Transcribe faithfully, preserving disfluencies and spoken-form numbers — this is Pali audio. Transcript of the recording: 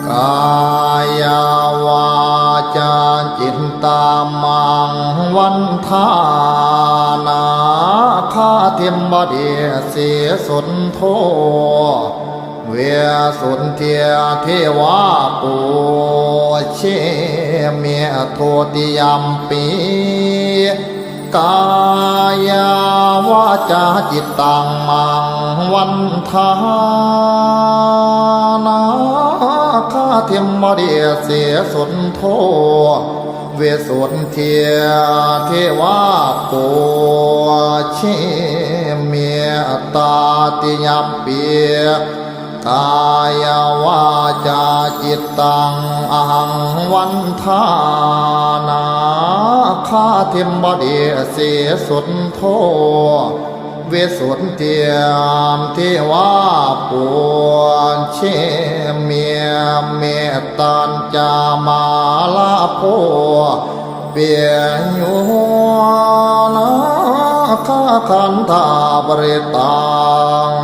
Kāyā vācā cittaṃ maṃ vandhānā, khatiṃ padesi suddho visuddhijīvā pūjemi. Dutiyampi kāyā vācā cittaṃ maṃ vandhānā, khatiṃ padesi suddho visuddhijīvā pūjemi. Tatiyampi kāyā vācā cittaṃ ahaṃ vandhānā, khatiṃ padesi suddho visuddhijīvā pūjemi. Mettañca mārā bho piyo nāgakandhaparittaṃ